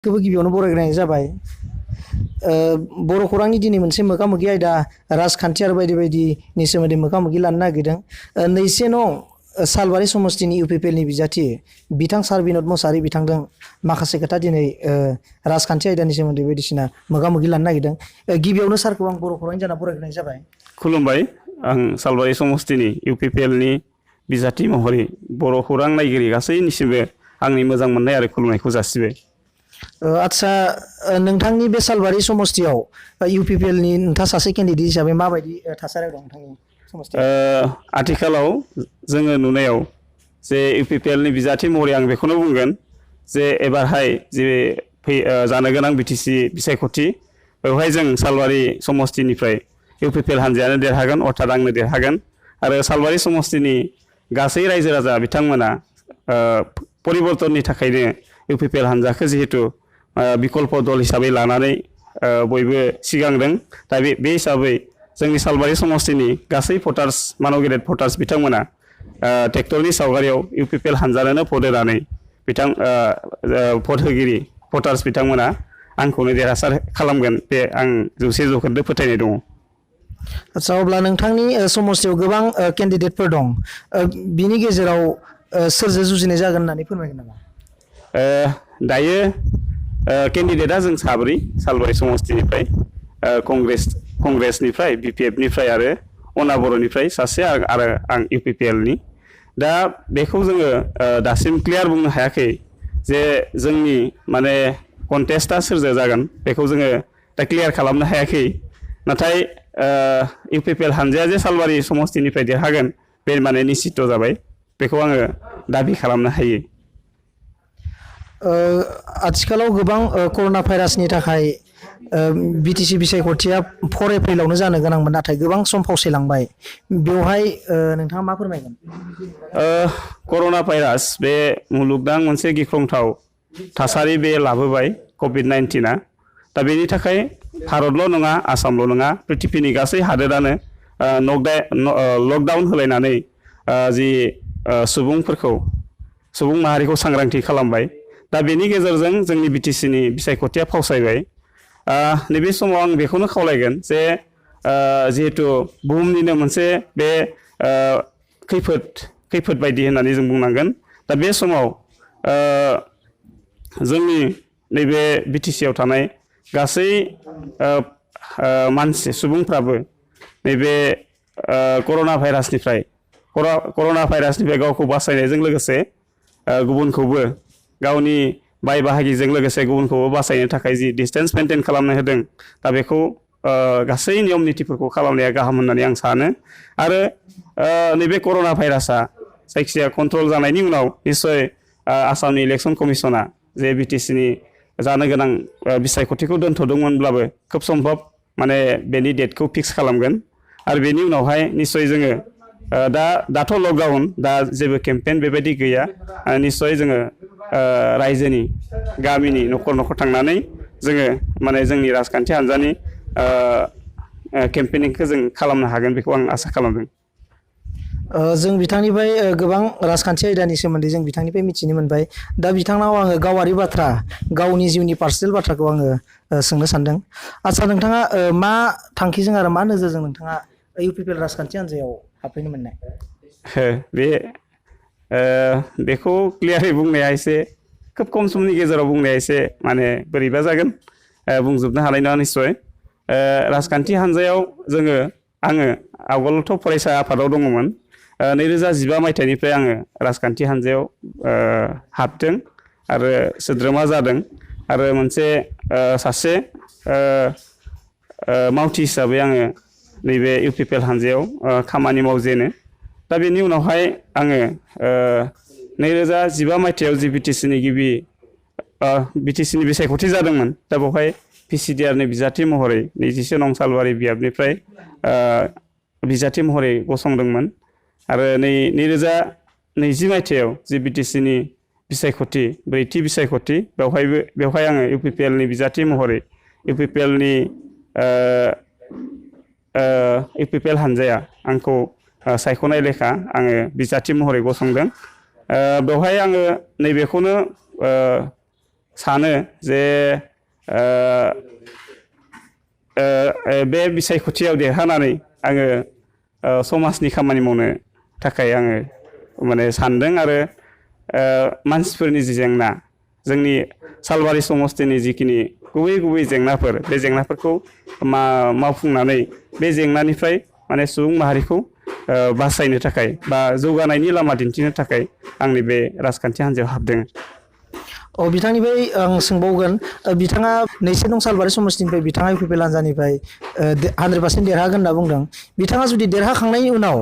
खौबो गिबियावनो बरायग्रोनाय जाबाय। बर' खौरांनि दिनै मोनसे मोगा-मोगि आयदा राजखान्थि आरो बायदि बायदिनि सोमोन्दै मोगा-मोगि लानो नागिरदों। 2 नं सालबारि समस्तिनि इउपिपिएलनि बिजाथि बिथां सार बिन'द मोसाहारि बिथांजों माखासे खोथा दिनै राजखान्थि आयदानि सोमोन्दै बायदिसिना मोगा-मोगि लानो नागिरदों। गिबियावनो सारखौ आं बर' खौरांनि जाना बरायग्रोनाय जाबाय। खुलुमबाय। आं सालबारि समस्तिनि इउपिपिएलनि बिजाथि महरै बर' खौरां नायगिरि गासैनिसिमबो आंनि मोजां मोननाय आरो खुलुमनायखौ जासिबाय। आदसा नोंथांनि बे सालबारि समस्तियाव इउपिपिएलनि नोंथाङा सासे केन्डिडेट हिसाबै माबायदि थासारियाव दं नोंथांनि समस्तियाव? आथिखालाव जोङो नुनायाव जे इउपिपिएलनि बिजाथि महरै आं बेखौनो बुंगोन जे एबारहाय जे जानो गोनां बिटिसि बिसायख'थि बेवहाय जों सालबारि समस्तिनिफ्राय इउपिपिएल हान्जायानो देरहागोन अर्थात आंनो देरहागोन आरो सालबारि समस्तिनि गासै रायजो राजा बिथांमोना परिबर्तननि थाखायनो इउपिपिएल हान्जाखौ जिहेतु बिकल्प दल हिसाबै लानानै बयबो सिगांदों। दा बे हिसाबै जोंनि सालबारि समस्तिनि गासै भटार्स मान'गेदेर भटार्स बिथांमोना ट्रेक्टरनि सावगारियाव इउपिपिएल हान्जानोनो भट होनानै भट होगिरि भटार्स बिथांमोना आंखौनो देरहासार खालामगोन बे आं 100% फोथायनाय दङ। आदसा अब्ला नोंथांनि समस्तियाव गोबां केन्डिडेटफोर दं, बिनि गेजेराव सोरजों जुजिनाय जागोन होननानै फोरमायगोन नामा? दायो केन्डिडेटआ जों साब्रै सालबारि समस्तिनिफ्राय कंग्रेसनिफ्राय बिपिएफनिफ्राय आरो अनाबर'निफ्राय सासे आरो आं इउपिपिएलनि। दा बेखौ जोङो दासिम क्लियार बुंनो हायाखै जे जोंनि माने कन्टेस्टआ सोरजों जागोन बेखौ जोङो दा क्लियार खालामनो हायाखै। नाथाय इउपिपिएल हान्जाया जे सालबारि समस्तिनिफ्राय देरहागोन बे माने निश्चित जाबाय, बेखौ आङो दाबि खालामनो हायो। आथिखालाव गोबां कर'ना भाइरासनि थाखाय बिटिसि बिसायख'थिया 4 एप्रिलावनो जानो गोनांमोन, नाथाय गोबां सम फावसायलांबाय। बेवहाय नोंथाङा मा फोरमायगोन? कर'ना भाइरास बे मुलुगनां मोनसे गिख्रंथाव थासारि बे लाबोबाय कभिड-19आ। दा बेनि थाखाय भारतल' नङा आसामल' नङा पृथिबीनि गासै हादोरानो लकडाउन होलायनानै जि सुबुं माहारिखौ सांग्रांथि खालामबाय। दा बेनि गेजेरजों जोंनि बिटिसिनि बिसायख'थिया फावसायबाय। नैबे समाव आं बेखौनो खावलायगोन जे जिहेतु बुहुमनिनो मोनसे बे खैफोद बायदि होननानै जों बुंनांगोन। दा बे समाव जोंनि नैबे बिटिसिआव थानाय गासै सुबुंफ्राबो नैबे कर'ना भाइरासनिफ्राय गावखौ बासायनायजों लोगोसे गुबुनखौबो गावनि बाय बाहागिजों लोगोसे गुबुनखौबो बासायनो थाखाय जि डिसटेन्स मेनटेन खालामनो होदों, दा बेखौ गासै नियम नितिफोरखौ खालामनाया गाहाम होननानै आं सानो। आरो नैबे कर'ना भाइरासआ जायखिजाया कन्ट्रल जानायनि उनाव निस्सय आसामनि इलेक्सन कमिसना जे बिटिसिनि जानो गोनां बिसायख'थिखौ दोनथ'दोंमोनब्लाबो खोब सम्भब माने बेनि डेटखौ फिक्स खालामगोन। आरो बेनि उनावहाय निस्सय जोङो दाथ' लकडाउन, दा जेबो केम्पेइन बेबायदि गैया। निस्सय जोङो रायजोनि गामिनि न'खर न'खर थांनानै जोङो माने जोंनि राजखान्थि हान्जानि केम्पेनिंखौ जों खालामनो हागोन बेखौ आं आसा खालामदों। जों बिथांनिफ्राय गोबां राजखान्थि आयदानि सोमोन्दै जों बिथांनिफ्राय मिथिनो मोनबाय। दा बिथांनाव आङो गावारि बाथ्रा, गावनि जिउनि पार्सनेल बाथ्राखौ आङो सोंनो सानदों। आदसा नोंथाङा मा थांखिजों आरो मा नोजोरजों नोंथाङा इउपिपिएल राजखान्थि हान्जायाव हाबफैनो मोननाय? बेखौ क्लियारै बुंनाया एसे खोब खम समनि गेजेराव बुंनाया एसे माने बोरैबा जागोन, बुंजोबनो हानाय नङा निस्सय। राजखान्थि हान्जायाव आङो आवगोलथ' फरायसा आफादाव दङमोन। 2015 मायथाइनिफ्राय आङो राजखान्थि हान्जायाव हाबदों आरो सोद्रोमा जादों आरो मोनसे सासे मावथि हिसाबै आङो नैबे इउपिपिएल हान्जायाव खामानि मावजेनो। दा बेनि उनावहाय आङो 2015 मायथाइयाव जि बिटिसिनि बिसायख'थि जादोंमोन, दा बेवहाय पिसिडिआरनि बिजाथि महरै 21 नं सालबारि बियाबनिफ्राय बिजाथि महरै गसंदोंमोन। आरो 2020 मायथाइयाव जि बिटिसिनि बिसायख'थि 4थि बिसायख'थि बेवहाय आङो इउपिपिएलनि बिजाथि महरै इउपिपिएल हान्जाया आंखौ सायख'नाय लेखा आङो बिजाथि महरै गसंदों। बेवहाय आङो नैबेखौनो सानो जे बे बिसायख'थियाव देरहानानै आङो समाजनि खामानि मावनो थाखाय आङो माने सानदों आरो मानसिफोरनि जि जेंना जोंनि सालबारि समस्तिनि जिखिनि गुबै जेंनाफोर बे जेंनाफोरखौ मावफुंनानै बे जेंनानिफ्राय माने सुबुं माहारिखौ बासायनो थाखाय बा जौगानायनि लामा दिन्थिनो थाखाय आंनि बे राजखान्थि हान्जायाव हाबदों। बिथांनिफ्राय आं सोंबावगोन बिथाङा नैसे नं सालबारि समस्तिनिफ्राय बिथाङा UPPL हान्जानिफ्राय 100% देरहागोन होनना बुंदों। बिथाङा जुदि देरहाखांनायनि उनाव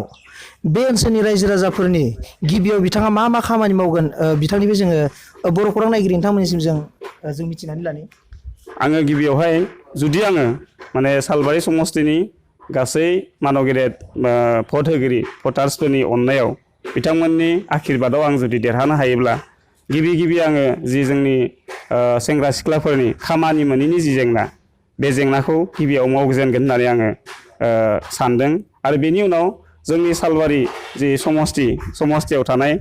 बे ओनसोलनि रायजो राजाफोरनि गिबियाव बिथाङा मा खामानि मावगोन बिथांनिफ्राय जोङो बर' खौरां नायगिरि नोंथांमोननिसिम जों मिथिनानै लानि। आङो गिबियावहाय जुदि आङो माने सालबारि समस्तिनि गासै मानव गेदेर भट होगिरि भटार्सफोरनि अननायाव बिथांमोननि आशीर्बादाव आं जुदि देरहानो हायोब्ला गिबि आङो जि जोंनि सेंग्रा सिख्लाफोरनि खामानि मोनैनि जि जेंना बे जेंनाखौ गिबियाव मावजेनगोन होननानै आङो सानदों आरो बेनि उनाव जोंनि सालबारि जि समस्तियाव थानाय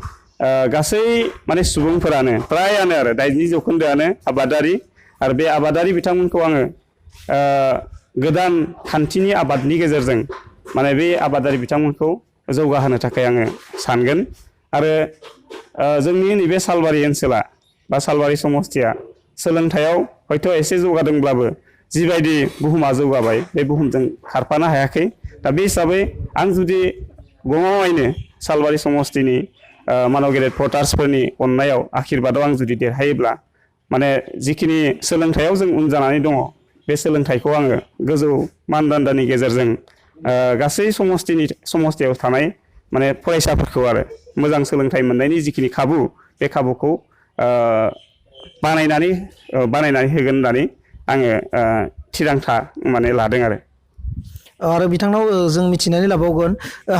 गासै माने सुबुंफोरानो फ्रायानो आरो 90% आबादारि आरो बे आबादारि बिथांमोनखौ आङो गोदान खान्थिनि आबादनि गेजेरजों माने बे आबादारि बिथांमोनखौ जौगाहोनो थाखाय आङो सानगोन आरो जोंनि नैबे सालबारि ओनसोला बा सालबारि समस्तिया सोलोंथायाव हयथ' एसे जौगादोंब्लाबो जिबायदि बुहुमा जौगाबाय बे बुहुमजों खारफानो हायाखै। दा बे हिसाबै आं जुदि गमामायैनो सालबारि समस्तिनि मानव गेदेर भटार्सफोरनि अननायाव आशीर्बादाव आं जुदि देरहायोब्ला माने जिखिनि सोलोंथायाव जों उन जानानै दङ बे सोलोंथाइखौ आङो गोजौ मानदान्दानि गेजेरजों गासै समस्तियाव थानाय माने फरायसाफोरखौ आरो मोजां सोलोंथाइ मोननायनि जिखिनि खाबु बे खाबुखौ बानायनानै होगोन होननानै आङो थिरांथा माने लादों आरो बिथांनाव जों मिथिनानै लाबावगोन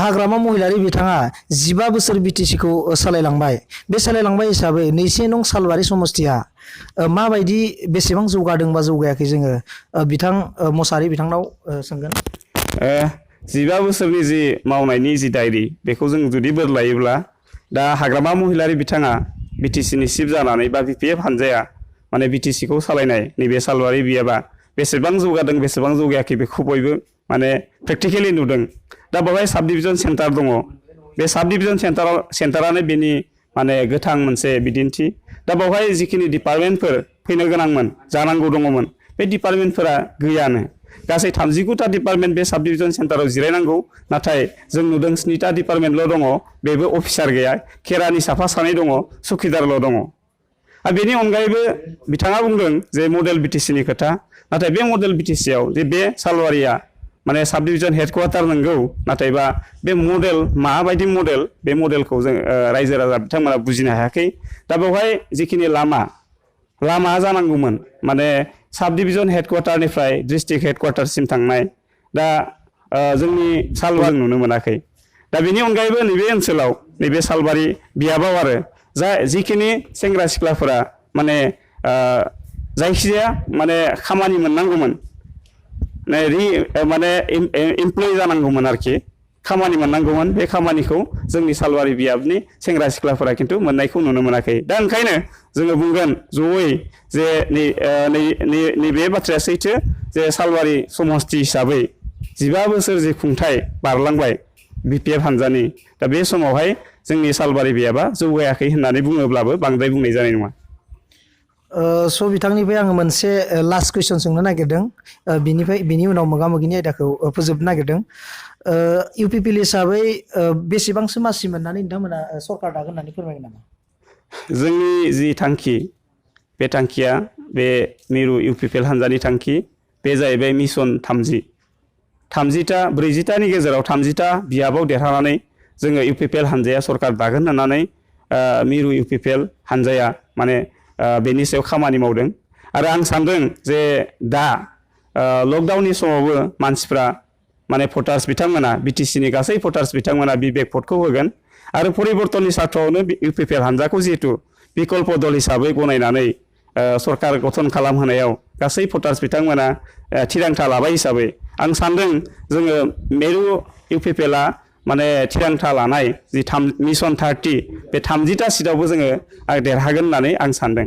हाग्रामा महिलारि बिथाङा 15 बोसोर BTC-खौ सालायलांबाय। बे सालायलांबाय हिसाबै नैसे नं सालबारि समस्तिया माबायदि बेसेबां जौगादों बा जौगायाखै जोङो बिथां मसाहारि बिथांनाव सोंगोन। 15 बोसोरनि जि मावनायनि जि डायरि बेखौ जों जुदि बोरलायोब्ला दा हाग्रामा महिलारि बिथाङा BTC-नि चिफ जानानै बा BPF हान्जाया माने BTC-खौ सालायनाय नैबे सालबारि बियाबा बेसेबां जौगादों बेसेबां जौगायाखै बेखौ बयबो माने प्रेक्टिकेलि नुदों। दा बेवहाय साब डिभिजन सेन्टार दङ। बे साब डिभिजन सेन्टारानो बेनि माने गोथां मोनसे बिदिन्थि। दा बेवहाय जिखिनि डिपार्टमेन्टफोर फैनो गोनांमोन जानांगौ दङमोन बे डिपार्टमेन्टफोरा गैयानो। गासै 39टा डिपार्टमेन्ट बे साब डिभिजन सेन्टाराव जिरायनांगौ नाथाय जों नुदों 7टा डिपार्टमेन्टल' दङ बेबो अफिसार गैया खेरानि साफा सानै दङ सुखिदारल' दङ। आरो बेनि अनगायैबो बिथाङा बुंदों जे मडेल BTC-नि खोथा नाथाय बे मडेल BTC-आव जे बे सालबारिया माने साब डिभिजन हेडक्वार्टार नंगौ नाथायबा बे मडेल माबायदि मडेल बे मडेलखौ जों रायजो राजा बिथांमोना बुजिनो हायाखै। दा बेवहाय जिखिनि लामा जानांगौमोन माने साब डिभिजन हेडक्वार्टारनिफ्राय डिस्ट्रिक्ट हेडक्वार्टारसिम थांनाय दा जोंनि सालबारि नुनो मोनाखै। दा बेनि अनगायैबो नैबे ओनसोलाव नैबे सालबारि बियाबाव आरो जिखिनि सेंग्रा सिख्लाफोरा माने जायखिजाया माने खामानि मोननांगौमोन माने इमप्लय जानांगौमोन आरोखि खामानि मोननांगौमोन बे खामानिखौ जोंनि सालबारि बियाबनि सेंग्रा सिख्लाफोरा खिन्थु मोननायखौ नुनो मोनाखै। दा ओंखायनो जोङो बुंगोन जयै जे नैबे बाथ्राया सैथो जे सालबारि समस्ति हिसाबै 15 बोसोर जे खुंथाय बारलांबाय BPF हान्जानि दा बे समावहाय जोंनि सालबारि बियाबा जौगायाखै होननानै बुङोब्लाबो बांद्राय बुंनाय जानाय नङा। स' बिथांनिफ्राय आङो मोनसे लास्ट कुइसन सोंनो नागिरदों बिनि उनाव मोगा-मोगिनि आयदाखौ फोजोबनो नागिरदों। UPPL हिसाबै बेसेबांसो मासि मोननानै नोंथांमोना सरकार दागोन होननानै फोरमायगोन नामा? जोंनि जि थांखि बे थांखिया बे मिरु UPPL हान्जानि थांखि बे जाहैबाय मिशन 40टानि गेजेराव 30टा बियाबाव देरहानानै जोङो UPPL हान्जाया सरकार दागोन होननानै मिरु UPPL हान्जाया माने बेनि सायाव खामानि मावदों आरो आं सानदों जे दा लकडाउननि समावबो मानसिफ्रा माने भटार्स बिथांमोना BTC-नि गासै भटार्स बिथांमोना बिबेक भटखौ होगोन आरो परिबर्तननि सार्थआवनो UPPL हान्जाखौ जिहेतु बिकल्प दल हिसाबै गनायनानै सरकार गठन खालामहोनायाव गासै भटार्स बिथांमोना थिरांथा लाबाय हिसाबै आं सानदों जोङो मिरु UPPL-आ माने थिरांथा लानाय जि मिशन 30 बे 30टा सिटआवबो जोङो देरहागोन होननानै आं सानदों।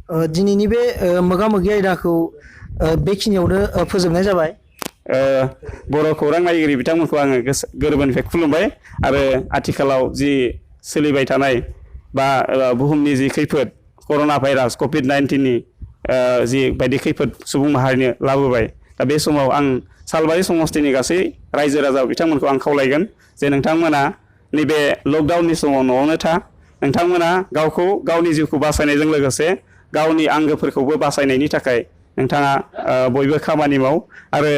दिनैनि बे मोगा मोगि आयदाखौ बेखिनियावनो फोजोबनाय जाबाय। बर' खौरां नायगिरि बिथांमोनखौ आङो गोरबोनिफ्राय खुलुमबाय आरो आथिखालाव जि सोलिबाय थानाय बा बुहुमनि जि खैफोद कर'ना भाइरास कभिड-19नि जि बायदि खैफोद सुबुं माहारिनो लाबोबाय दा बे समाव आं सालबारि समस्तिनि गासै रायजो राजा बिथांमोनखौ आं खावलायगोन जे नोंथांमोना नैबे लकडाउननि समाव न'आवनो था नोंथांमोना गावखौ गावनि जिउखौ बासायनायजों लोगोसे गावनि आंगोफोरखौबो बासायनायनि थाखाय नोंथाङा बयबो खामानि माव आरो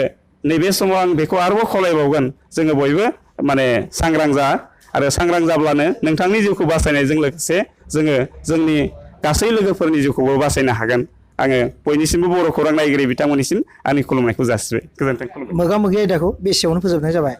नैबे समाव आं बेखौ आरोबाव खावलायबावगोन जोङो बयबो माने सांग्रां जा आरो सांग्रां जाब्लानो नोंथांनि जिउखौ बासायनायजों लोगोसे जोङो जोंनि गासै लोगोफोरनि जिउखौबो बासायनो हागोन आङो बयनिसिमबो बर' खौरां नायगिरि बिथांमोननिसिम आंनि खुलुमनायखौ जासिबाय गोजोन्थों। मोगा मोगि आयदाखौ बेसेयावनो फोजोबनाय जाबाय।